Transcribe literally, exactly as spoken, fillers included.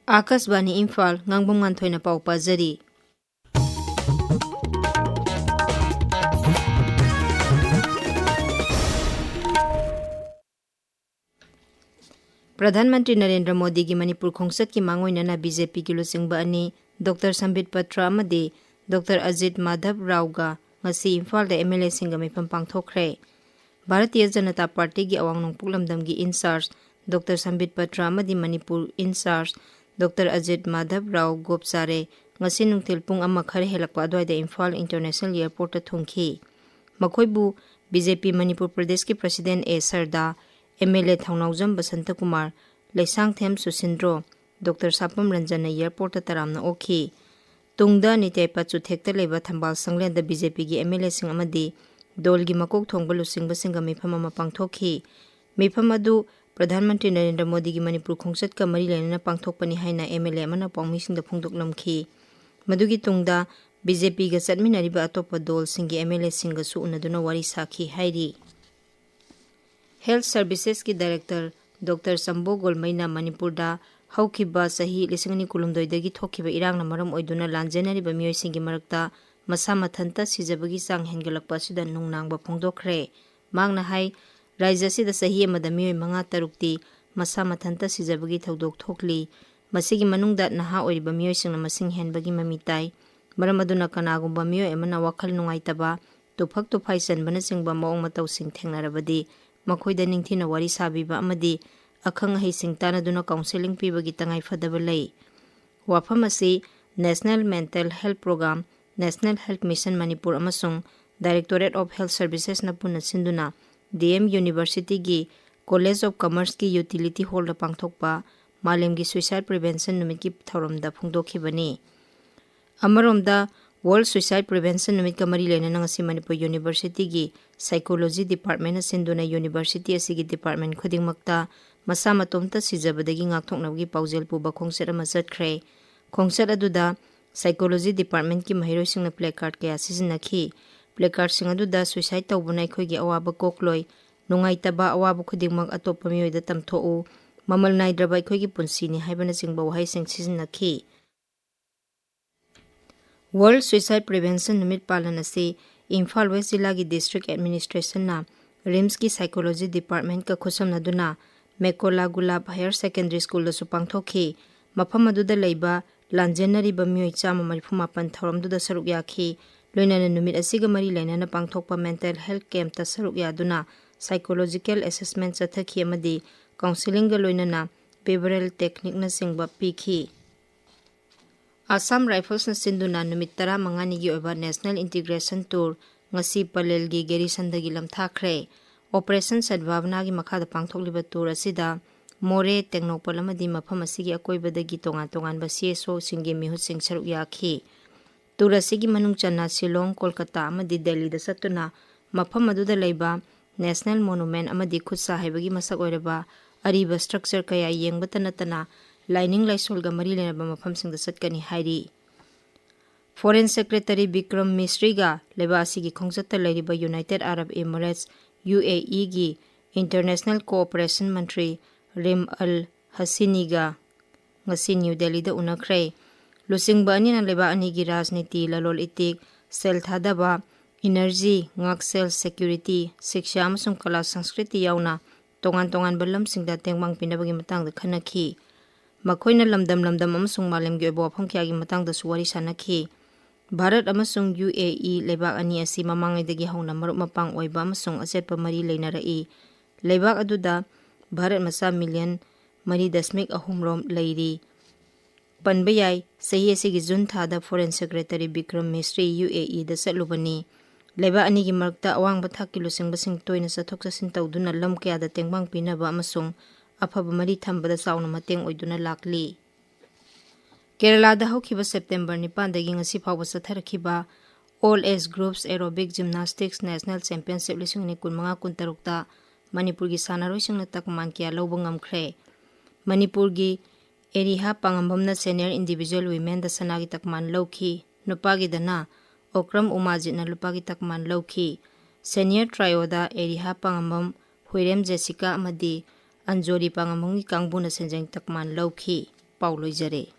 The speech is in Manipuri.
ꯑꯥꯀꯥꯁꯕꯥꯅꯤ ꯏꯝꯐꯥꯜ, ꯉꯥꯡꯕꯝ ꯉꯥꯟꯊꯣꯏꯅ ꯄꯥꯎ ꯄꯥꯖꯔꯤ꯫ ꯄ꯭ꯔꯙꯥꯟ ꯃꯟꯇ꯭ꯔꯤ ꯅꯔꯦꯟꯗ꯭ꯔ ꯃꯣꯗꯤꯒꯤ ꯃꯅꯤꯄꯨꯔ ꯈꯣꯡꯆꯠꯀꯤ ꯃꯥꯡꯑꯣꯏꯅꯅ ꯕꯤ ꯖꯦ ꯄꯤꯒꯤ ꯂꯨꯆꯤꯡꯕ ꯑꯅꯤ, ꯗꯣꯛꯇꯔ ꯁꯝꯕꯤꯠ ꯄꯇ꯭ꯔ ꯑꯃꯗꯤ ꯗꯣꯛꯇꯔ ꯑꯖꯤꯠ ꯃꯥꯙꯕ ꯔꯥꯎꯒ ꯉꯁꯤ ꯏꯝꯐꯥꯜꯗ ꯑꯦꯝ ꯑꯦꯜ ꯑꯦꯁꯤꯡꯒ ꯃꯤꯐꯝ ꯄꯥꯡꯊꯣꯛꯈ꯭ꯔꯦ꯫ ꯚꯥꯔꯇꯤꯌ ꯖꯅꯇꯥ ꯄꯥꯔꯇꯤꯒꯤ ꯑꯋꯥꯡ ꯅꯣꯡꯄꯣꯛ ꯂꯝꯗꯝꯒꯤ ꯏꯟꯆꯥꯔꯖ ꯗꯣꯛꯇꯔ ꯁꯝꯕꯤꯠ ꯄꯇ꯭ꯔ ꯑꯃꯗꯤ ꯃꯅꯤꯄꯨꯔ ꯏꯟꯆꯥꯔꯖ ꯗꯣꯛꯇꯔ ꯑꯖꯤꯠ ꯃꯥꯙꯕ ꯔꯥꯎ ꯒꯣꯞꯆꯥꯔꯦ ꯉꯁꯤ ꯅꯨꯡꯊꯤꯜ ꯄꯨꯡ ꯑꯃ ꯈꯔ ꯍꯦꯜꯂꯛꯄ ꯑꯗꯨꯋꯥꯏꯗ ꯏꯝꯐꯥꯜ ꯏꯟꯇꯔꯅꯦꯁꯅꯦꯜ ꯑꯦꯌꯔꯄꯣꯔꯠꯇ ꯊꯨꯡꯈꯤ꯫ ꯃꯈꯣꯏꯕꯨ ꯕꯤ ꯖꯦ ꯄꯤ ꯃꯅꯤꯄꯨꯔ ꯄ꯭ꯔꯗꯦꯁꯀꯤ president A Sarda, M L A Thounaojam Basantakumar, Leishangthem Susindro, doctor Sapam ꯔꯟꯖꯟꯅ ꯑꯦꯌꯔꯄꯣꯔꯠꯇ ꯇꯔꯥꯝꯅ ꯑꯣꯛꯈꯤ꯫ ꯇꯨꯡꯗ ꯅꯤꯇꯦ ꯄꯥꯆꯨꯊꯦꯛꯇ ꯂꯩꯕ ꯊꯝꯕꯥꯜ ꯁꯪꯂꯦꯟꯗ ꯕꯤ ꯖꯦ ꯄꯤꯒꯤ ꯑꯦꯝ ꯑꯦꯜ ꯑꯦꯁꯤꯡ ꯑꯃꯗꯤ ꯗꯣꯜꯒꯤ ꯃꯀꯣꯛ ꯊꯣꯡꯕ ꯂꯨꯆꯤꯡꯕꯁꯤꯡꯒ ꯃꯤꯐꯝ ꯑꯃ ꯄꯥꯡꯊꯣꯛꯈꯤ꯫ ꯃꯤꯐꯝ ꯑꯗꯨ ꯄ꯭ꯔꯙꯥꯟ ꯃꯟꯇ꯭ꯔꯤ ꯅꯔꯦꯟꯗ꯭ꯔ ꯃꯣꯗꯤꯒꯤ ꯃꯅꯤꯄꯨꯔ ꯈꯣꯡꯆꯠꯀ ꯃꯔꯤ ꯂꯩꯅꯅ ꯄꯥꯡꯊꯣꯛꯄꯅꯤ ꯍꯥꯏꯅ ꯑꯦꯝ ꯑꯦꯜ ꯑꯦ ꯑꯃꯅ ꯄꯥꯎꯃꯤꯁꯤꯡꯗ ꯐꯣꯡꯗꯣꯛꯂꯝꯈꯤ꯫ ꯃꯗꯨꯒꯤ ꯇꯨꯡꯗ ꯕꯤ ꯖꯦ ꯄꯤꯒ ꯆꯠꯃꯤꯟꯅꯔꯤꯕ ꯑꯇꯣꯞꯄ ꯗꯣꯜꯁꯤꯡꯒꯤ ꯑꯦꯝ ꯑꯦꯜ ꯑꯦꯁꯤꯡꯒꯁꯨ ꯎꯅꯗꯨꯅ ꯋꯥꯔꯤ ꯁꯥꯈꯤ ꯍꯥꯏꯔꯤ꯫ ꯍꯦꯜꯊ ꯁꯔꯚꯤꯁꯦꯁꯀꯤ ꯗꯥꯏꯔꯦꯛꯇꯔ ꯗꯣꯛꯇꯔ ꯆꯝꯕꯣ ꯒꯣꯜꯃꯩꯅ ꯃꯅꯤꯄꯨꯔꯗ ꯍꯧꯈꯤꯕ ꯆꯍꯤ ꯂꯤꯁꯤꯡ ꯑꯅꯤ ꯀꯨꯟꯍꯨꯝꯗꯣꯏꯗꯒꯤ ꯊꯣꯛꯈꯤꯕ ꯏꯔꯥꯡꯅ ꯃꯔꯝ ꯑꯣꯏꯗꯨꯅ ꯂꯥꯟꯖꯦꯟꯅꯔꯤꯕ ꯃꯤꯑꯣꯏꯁꯤꯡꯒꯤ ꯃꯔꯛꯇ ꯃꯁꯥ ꯃꯊꯟꯇ ꯁꯤꯖꯕꯒꯤ ꯆꯥꯡ ꯍꯦꯟꯒꯠꯂꯛꯄ ꯑꯁꯤꯗ ꯅꯨꯡꯅꯥꯡꯕ ꯐꯣꯡꯗꯣꯛꯈ꯭ꯔꯦ꯫ ꯃꯍꯥꯛꯅ ꯍꯥꯏ, ꯔꯥꯖ꯭ꯌ ꯑꯁꯤꯗ ꯆꯍꯤ ꯑꯃꯗ ꯃꯤꯑꯣꯏ ꯃꯉꯥ ꯇꯔꯨꯛꯇꯤ ꯃꯁꯥ ꯃꯊꯟꯇ ꯁꯤꯖꯕꯒꯤ ꯊꯧꯗꯣꯛ ꯊꯣꯛꯂꯤ꯫ ꯃꯁꯤꯒꯤ ꯃꯅꯨꯡꯗ ꯅꯍꯥ ꯑꯣꯏꯔꯤꯕ ꯃꯤꯑꯣꯏꯁꯤꯡꯅ ꯃꯁꯤꯡ ꯍꯦꯟꯕꯒꯤ ꯃꯃꯤ ꯇꯥꯏ꯫ ꯃꯔꯝ ꯑꯗꯨꯅ ꯀꯅꯥꯒꯨꯝꯕ ꯃꯤꯑꯣꯏ ꯑꯃꯅ ꯋꯥꯈꯜ ꯅꯨꯡꯉꯥꯏꯇꯕ, ꯇꯨꯐꯛ ꯇꯨꯐꯥꯏ ꯆꯟꯕꯅꯆꯤꯡꯕ ꯃꯑꯣꯡ ꯃꯇꯧꯁꯤꯡ ꯊꯦꯡꯅꯔꯕꯗꯤ ꯃꯈꯣꯏꯗ ꯅꯤꯡꯊꯤꯅ ꯋꯥꯔꯤ ꯁꯥꯕꯤꯕ ꯑꯃꯗꯤ ꯑꯈꯪ ꯑꯍꯩꯁꯤꯡ ꯇꯥꯟꯅꯗꯨꯅ ꯀꯥꯎꯟꯁꯦꯂꯤꯡ ꯄꯤꯕꯒꯤ ꯇꯉꯥꯏ ꯐꯗꯕ ꯂꯩ꯫ ꯋꯥꯐꯝ ꯑꯁꯤ National Mental Health Program, National Health Mission Manipur ꯑꯃꯁꯨꯡ Directorate of Health Servicesꯅ ꯄꯨꯟꯅ ꯁꯤꯟꯗꯨꯅ ꯗꯤ ꯑꯦꯝ ꯌꯨꯅꯤꯚꯔꯁꯤꯇꯤꯒꯤ College of Commerceꯀꯤ Utility Hallꯗ ꯄꯥꯡꯊꯣꯛꯄ ꯃꯥꯂꯦꯝꯒꯤ Suicide Prevention ꯅꯨꯃꯤꯠꯀꯤ ꯊꯧꯔꯝꯗ ꯐꯣꯡꯗꯣꯛꯈꯤꯕꯅꯤ꯫ ꯑꯃꯔꯣꯝꯗ, World Suicide Prevention ꯅꯨꯃꯤꯠꯀ ꯃꯔꯤ ꯂꯩꯅꯅ ꯉꯁꯤ ꯃꯅꯤꯄꯨꯔ ꯌꯨꯅꯤꯚꯔꯁꯤꯇꯤꯒꯤ Psychology Departmentꯅ ꯁꯤꯟꯗꯨꯅ ꯌꯨꯅꯤꯚꯔꯁꯤꯇꯤ ꯑꯁꯤꯒꯤ department ꯈꯨꯗꯤꯡꯃꯛꯇ ꯃꯁꯥ ꯃꯇꯣꯝꯇ ꯁꯤꯖꯕꯗꯒꯤ ꯉꯥꯛꯊꯣꯛꯅꯕꯒꯤ ꯄꯥꯎꯖꯦꯜ ꯄꯨꯕ ꯈꯣꯡꯆꯠ ꯑꯃ ꯆꯠꯈ꯭ꯔꯦ꯫ ꯈꯣꯡꯆꯠ ꯑꯗꯨꯗ Psychology Departmentꯀꯤ ꯃꯍꯩꯔꯣꯏꯁꯤꯡꯅ placard ꯀꯌꯥ ꯁꯤꯖꯤꯟꯅꯈꯤ꯫ Placardꯁꯤꯡ ꯑꯗꯨꯗ "Suicide ꯇꯧꯕꯅ ꯑꯩꯈꯣꯏꯒꯤ ꯑꯋꯥꯕ ꯀꯣꯛꯂꯣꯏ, ꯅꯨꯡꯉꯥꯏꯇꯕ, ꯑꯋꯥꯕ ꯈꯨꯗꯤꯡꯃꯛ ꯑꯇꯣꯞꯄ ꯃꯤꯑꯣꯏꯗ ꯇꯝꯊꯣꯛꯎ, ꯃꯃꯜ ꯅꯥꯏꯗ꯭ꯔꯕ ꯑꯩꯈꯣꯏꯒꯤ ꯄꯨꯟꯁꯤꯅꯤ ꯍꯥꯏꯕꯅꯆꯤꯡꯕ ꯋꯥꯍꯩꯁꯤꯡ ꯁꯤꯖꯤꯟꯅꯈꯤ꯫ World Suicide Prevention ꯅꯨꯃꯤꯠ ꯄꯥꯂꯟ ꯑꯁꯤ ꯏꯝꯐꯥꯜ ꯋꯦꯁ ꯖꯤꯂꯥꯒꯤ ꯗꯤꯁꯇ꯭ꯔꯤꯛ ꯑꯦꯗꯃꯤꯅꯤꯁꯇ꯭ꯔꯦꯁꯟꯅ ꯔꯤꯝꯁꯀꯤ ꯁꯥꯏꯀꯣꯂꯣꯖꯤ ꯗꯤꯄꯥꯔꯠꯃꯦꯟꯠꯀ ꯈꯨꯠꯁꯝꯅꯗꯨꯅ ꯃꯦꯀꯣꯂꯥ ꯒꯨꯂꯥꯞ ꯍꯥꯌꯔ ꯁꯦꯀꯦꯟꯗꯔꯤ ꯁ꯭ꯀꯨꯜꯗꯁꯨ ꯄꯥꯡꯊꯣꯛꯈꯤ꯫ ꯃꯐꯝ ꯑꯗꯨꯗ ꯂꯩꯕ ꯂꯥꯟꯖꯦꯟꯅꯔꯤꯕ ꯃꯤꯑꯣꯏ ꯆꯥꯝꯃ ꯃꯔꯤꯐꯨ ꯃꯥꯄꯟ ꯊꯧꯔꯝꯗꯨꯗ ꯁꯔꯨꯛ ꯌꯥꯈꯤ꯫ ꯂꯣꯏꯅꯅ ꯅꯨꯃꯤꯠ ꯑꯁꯤꯒ ꯃꯔꯤ ꯂꯩꯅꯅ ꯄꯥꯡꯊꯣꯛꯄ ꯃꯦꯟꯇꯦꯜ ꯍꯦꯜꯊ ꯀꯦꯝꯞꯇ ꯁꯔꯨꯛ ꯌꯥꯗꯨꯅ ꯁꯥꯏꯀꯣꯂꯣꯖꯤꯀꯦꯜ ꯑꯦꯁꯦꯁꯃꯦꯟꯠ ꯆꯠꯊꯈꯤ ꯑꯃꯗꯤ ꯀꯥꯎꯟꯁꯤꯂꯤꯡꯒ ꯂꯣꯏꯅꯅ ꯕꯤꯍꯦꯕꯤꯌꯔꯦꯜ ꯇꯦꯛꯅꯤꯛꯅꯆꯤꯡꯕ ꯄꯤꯈꯤ꯫ ꯑꯁꯥꯝ ꯔꯥꯏꯐꯜꯁꯅ ꯁꯤꯟꯗꯨꯅ ꯅꯨꯃꯤꯠ ꯇꯔꯥꯃꯉꯥꯅꯤꯒꯤ ꯑꯣꯏꯕ ꯅꯦꯁꯅꯦꯜ ꯏꯟꯇꯤꯒ꯭ꯔꯦꯁꯟ ꯇꯨꯔ ꯉꯁꯤ ꯄꯂꯦꯜꯒꯤ ꯒꯦꯔꯤꯁꯟꯗꯒꯤ ꯂꯝꯊꯥꯈ꯭ꯔꯦ꯫ ꯑꯣꯄꯔꯦꯁꯟ ꯁꯗꯚꯥꯕꯅꯥꯒꯤ ꯃꯈꯥꯗ ꯄꯥꯡꯊꯣꯛꯂꯤꯕ ꯇꯨꯔ ꯑꯁꯤꯗ ꯃꯣꯔꯦ, ꯇꯦꯡꯅꯧꯄꯜ ꯑꯃꯗꯤ ꯃꯐꯝ ꯑꯁꯤꯒꯤ ꯑꯀꯣꯏꯕꯗꯒꯤ ꯇꯣꯉꯥꯟ ꯇꯣꯉꯥꯟꯕ ꯁꯤ ꯑꯦꯁ ꯑꯣꯁꯤꯡꯒꯤ ꯃꯤꯍꯨꯠꯁꯤꯡ ꯁꯔꯨꯛ ꯌꯥꯈꯤ꯫ ꯇꯨꯔ ꯑꯁꯤꯒꯤ ꯃꯅꯨꯡ ꯆꯟꯅ ꯁꯤꯂꯣꯡ, ꯀꯣꯜꯀꯇꯥ ꯑꯃꯗꯤ ꯗꯦꯜꯂꯤꯗ ꯆꯠꯇꯨꯅ ꯃꯐꯝ ꯑꯗꯨꯗ ꯂꯩꯕ ꯅꯦꯁꯅꯦꯜ ꯃꯣꯅꯨꯃꯦꯟꯠ ꯑꯃꯗꯤ ꯈꯨꯠꯁꯥ ꯍꯩꯕꯒꯤ ꯃꯁꯛ ꯑꯣꯏꯔꯕ ꯑꯔꯤꯕ ꯁ꯭ꯇ꯭ꯔꯛꯆꯔ ꯀꯌꯥ ꯌꯦꯡꯕꯇ ꯅꯠꯇꯅ ꯂꯥꯏꯅꯤꯡ ꯂꯥꯏꯁꯣꯜꯒ ꯃꯔꯤ ꯂꯩꯅꯕ ꯃꯐꯝꯁꯤꯡꯗ ꯆꯠꯀꯅꯤ ꯍꯥꯏꯔꯤ꯫ ꯐꯣꯔꯦꯟ ꯁꯦꯀ꯭ꯔꯦꯇꯔꯤ ꯕꯤꯀ꯭ꯔꯝ ꯃꯤꯁ꯭ꯔꯤꯒ ꯂꯩꯕꯥꯛ ꯑꯁꯤꯒꯤ ꯈꯣꯡꯆꯠꯇ ꯂꯩꯔꯤꯕ ꯌꯨꯅꯥꯏꯇꯦꯗ ꯑꯔꯕ ꯏꯃꯤꯔꯦꯠꯁ, ꯌꯨ ꯑꯦ ꯏꯒꯤ ꯏꯟꯇꯔꯅꯦꯁꯅꯦꯜ ꯀꯣꯑꯣꯄꯔꯦꯁꯟ ꯃꯟꯇ꯭ꯔꯤ ꯔꯤꯝ ꯑꯜ ꯍꯁꯤꯅꯤꯒ ꯉꯁꯤ ꯅ꯭ꯌꯨ ꯗꯦꯜꯂꯤꯗ ꯎꯅꯈ꯭ꯔꯦ꯫ ꯂꯨꯆꯤꯡꯕ ꯑꯅꯤꯅ ꯂꯩꯕꯥꯛ ꯑꯅꯤꯒꯤ ꯔꯥꯖꯅꯤꯇꯤ, ꯂꯂꯣꯟ ꯏꯇꯤꯛ, ꯁꯦꯜ ꯊꯥꯗꯕ, ꯏꯅꯔꯖꯤ, ꯉꯥꯛꯁꯦꯜ, ꯁꯦꯀ꯭ꯌꯨꯔꯤꯇꯤ, ꯁꯤꯛꯁꯥ ꯑꯃꯁꯨꯡ ꯀꯂꯥ ꯁꯪꯁꯀ꯭ꯔꯤꯇꯤ ꯌꯥꯎꯅ ꯇꯣꯉꯥꯟ ꯇꯣꯉꯥꯟꯕ ꯂꯝꯁꯤꯡꯗ ꯇꯦꯡꯕꯥꯡ ꯄꯤꯅꯕꯒꯤ ꯃꯇꯥꯡꯗ ꯈꯟꯅꯈꯤ꯫ ꯃꯈꯣꯏꯅ ꯂꯝꯗꯝ ꯂꯝꯗꯝ ꯑꯃꯁꯨꯡ ꯃꯥꯂꯦꯝꯒꯤ ꯑꯣꯏꯕ ꯋꯥꯐꯝ ꯀꯌꯥꯒꯤ ꯃꯇꯥꯡꯗꯁꯨ ꯋꯥꯔꯤ ꯁꯥꯅꯈꯤ꯫ ꯚꯥꯔꯠ ꯑꯃꯁꯨꯡ ꯌꯨ ꯑꯦ ꯏ ꯂꯩꯕꯥꯛ ꯑꯅꯤ ꯑꯁꯤ ꯃꯃꯥꯡꯉꯩꯗꯒꯤ ꯍꯧꯅ ꯃꯔꯨꯞ ꯃꯄꯥꯡ ꯑꯣꯏꯕ ꯑꯃꯁꯨꯡ ꯑꯆꯦꯠꯄ ꯃꯔꯤ ꯂꯩꯅꯔꯛꯏ꯫ ꯂꯩꯕꯥꯛ ꯑꯗꯨꯗ ꯚꯥꯔꯠ ꯃꯆꯥ ꯃꯤꯂꯤꯌꯟ ꯃꯔꯤ ꯗꯁꯃꯤꯛ ꯑꯍꯨꯝ ꯔꯣꯝ ꯂꯩꯔꯤ꯫ ꯄꯟꯕ ꯌꯥꯏ, ꯆꯍꯤ ꯑꯁꯤꯒꯤ ꯖꯨꯟ ꯊꯥꯗ ꯐꯣꯔꯦꯟ ꯁꯦꯀ꯭ꯔꯦꯇꯔꯤ ꯕꯤꯀ꯭ꯔꯝ ꯃꯤꯁ꯭ꯔꯤ ꯌꯨ ꯑꯦ ꯏꯗ ꯆꯠꯂꯨꯕꯅꯤ꯫ ꯂꯩꯕꯥꯛ ꯑꯅꯤꯒꯤ ꯃꯔꯛꯇ ꯑꯋꯥꯡꯕ ꯊꯥꯛꯀꯤ ꯂꯨꯆꯤꯡꯕꯁꯤꯡ ꯇꯣꯏꯅ ꯆꯠꯊꯣꯛ ꯆꯠꯁꯤꯟ ꯇꯧꯗꯨꯅ ꯂꯝ ꯀꯌꯥꯗ ꯇꯦꯡꯕꯥꯡ ꯄꯤꯅꯕ ꯑꯃꯁꯨꯡ ꯑꯐꯕ ꯃꯔꯤ ꯊꯝꯕꯗ ꯆꯥꯎꯅ ꯃꯇꯦꯡ ꯑꯣꯏꯗꯨꯅ ꯂꯥꯛꯂꯤ꯫ ꯀꯦꯔꯂꯥꯗ ꯍꯧꯈꯤꯕ ꯁꯦꯞꯇꯦꯝꯕꯔ ꯅꯤꯄꯥꯟꯗꯒꯤ ꯉꯁꯤ ꯐꯥꯎꯕ ꯆꯠꯊꯔꯛꯈꯤꯕ All Age Groups Aerobic Gymnastics National Championship ꯂꯤꯁꯤꯡ ꯑꯅꯤ ꯀꯨꯟꯃꯉꯥ ꯀꯨꯟꯇꯔꯨꯛꯇ ꯃꯅꯤꯄꯨꯔꯒꯤ ꯁꯥꯟꯅꯔꯣꯏꯁꯤꯡꯅ ꯇꯛꯃꯥꯟ ꯀꯌꯥ ꯂꯧꯕ ꯉꯝꯈ꯭ꯔꯦ꯫ ꯃꯅꯤꯄꯨꯔꯒꯤ ꯑꯦꯔꯤꯍꯥ ꯄꯥꯉꯝꯕꯝꯅ senior individual womenꯗ ꯁꯅꯥꯒꯤ ꯇꯛꯃꯥꯟ ꯂꯧꯈꯤ꯫ ꯅꯨꯄꯥꯒꯤꯗꯅ ꯑꯣꯀ꯭ꯔꯝ ꯎꯃꯥꯖꯤꯠꯅ ꯂꯨꯄꯥꯒꯤ ꯇꯛꯃꯥꯟ ꯂꯧꯈꯤ꯫ Senior trioꯗ ꯑꯦꯔꯤꯍꯥ ꯄꯥꯉꯝꯕꯝ, ꯍꯨꯏꯔꯦꯝ ꯖꯦꯁꯤꯀꯥ ꯑꯃꯗꯤ ꯑꯟꯖꯣꯔꯤ ꯄꯥꯉꯝꯕꯝꯒꯤ ꯀꯥꯡꯕꯨꯅ ꯁꯦꯟꯖꯦꯡ ꯇꯛꯃꯥꯟ ꯂꯧꯈꯤ꯫ ꯄꯥꯎ ꯂꯣꯏꯖꯔꯦ꯫